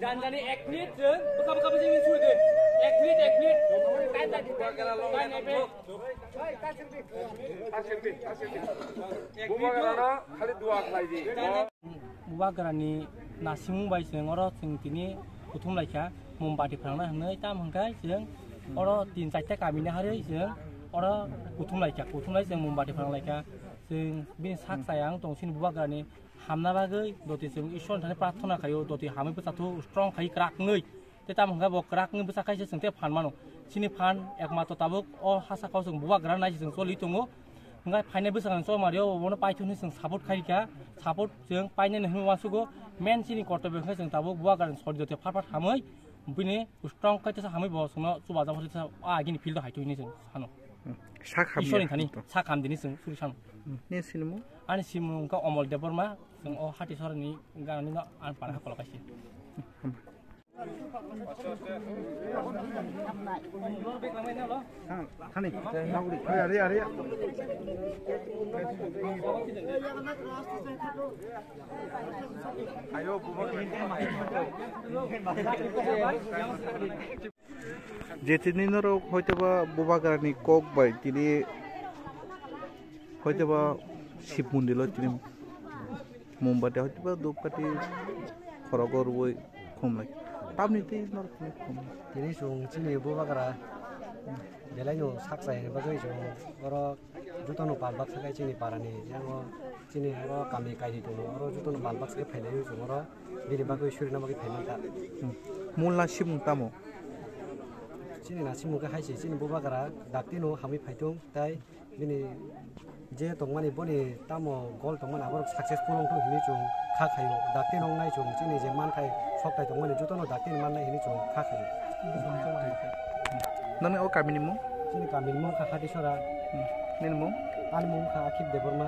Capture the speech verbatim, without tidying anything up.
Janjani ek minute, bwkha bwkha bwswk minute suri de. Ek minute, ek minute. Time nai, time nai, time nai. Bubagrano khali dua khlai di. Bubagrani nasimung bai chwng oro chwng tini kuthum laikha, mombati phrangna hwnwi, tamo hwnkhe chwng oro tin charta kamini harwi chwng oro kuthum laikha, kuthum lai chwng mombati phrang laikha. Chwng bini sak chaya wng tong chini Bubagrani hamna bagwi doti chwng Ishwar thani prarthana khaio, doti hamwi bwchathu strong khai kwrak wngwi. Tei tamo hwnkhe bo kwrak wngwi bwsa kaisa chwng tei phan mano. Chini phan ekmatro tabuk o ha saka o chwng Bubagra nai se chwng choli tongo. Hwnkhe phainai bwsakni chormario bono paithak hwnwi chwng support khai rikha. Support chwng painani hwnwi uansugo. Main chini kortobyo hwnkhe chwng tabuk Bubagrani sori doti phat phat hamwi bini strong khai tesa hamwi bo chwngno chubajago tesa a agini field o hai twi hwnwi chwng sano. Sak hamya. Ishwarni thani sak ham dini chwng suri sano. Nini sinimung? Ani sinimung wngkha Omol Debbarma, chwng o Hatisorani ganani no ang para hakolo kaisa. Thani, thani, nagri. Aria, aria, aria. Ayo, bubo. Je tini norok hoitoba Bubagrani kok bai tini hoitoba Shiv Mondilo tini mombati hoitoba dhupkati khorogo rwui khumlai. Tamni tei norok tini khum. Tini chwng chini Bubagra belaino sak chayani bagwi chwng oro jotono pal baksa khe chini parani yango chini oro kami kainwi tongo, oro jotono pal baksa khe phainai chwng oro bini bagwi surina bagwi phaimankha. Mul nasimung tamo? Chini nasimung khe hai se, chini Bubagra daktino hamwi phaitung, tai bini je tongmani boni tamo gol tongmani aborok successful wngthung hinwi chwng kha khaio. Daktino wngnai chwng chini je manthai sokthai tongmani jotono daktino mannai hinwi chwng kha khaio. Nangni o kamini mung? Chini kamini mung kha Hatisora. Nini mung? Ani mung kha Akhil Debbarma.